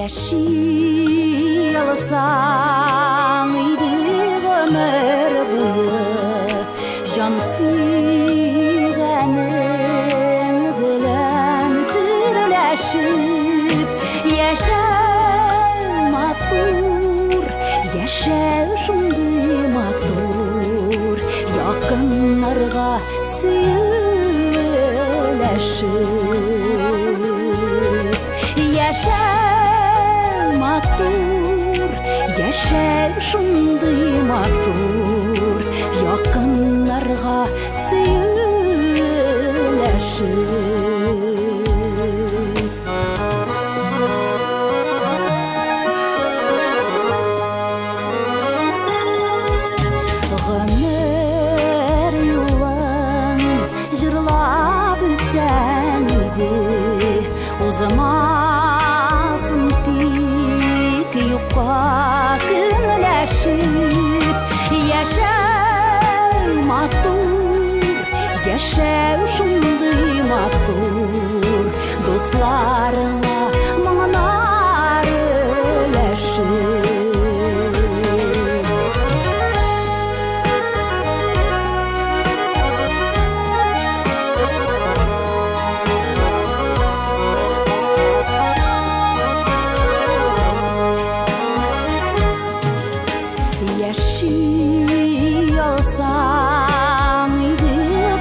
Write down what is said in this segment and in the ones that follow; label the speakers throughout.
Speaker 1: Яши алсаң иде гомер буе, җан сөйгәнең белән сөйләшеп, яшә матур, яшә шундый матур, якыннарга сөйләшеп. Яшә матур, яшә шундый матур, якыннарга сөйләшеп. Гомер юлын җырлап үтсәң иде, узмасын тик юкка көнләшеп. Яшәү матур, яшәү шундый матур, дусларыңа моңнар өләшеп. Яши алсаң иде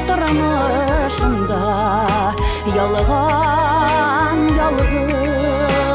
Speaker 1: тормышыңда, ялган ялгышларга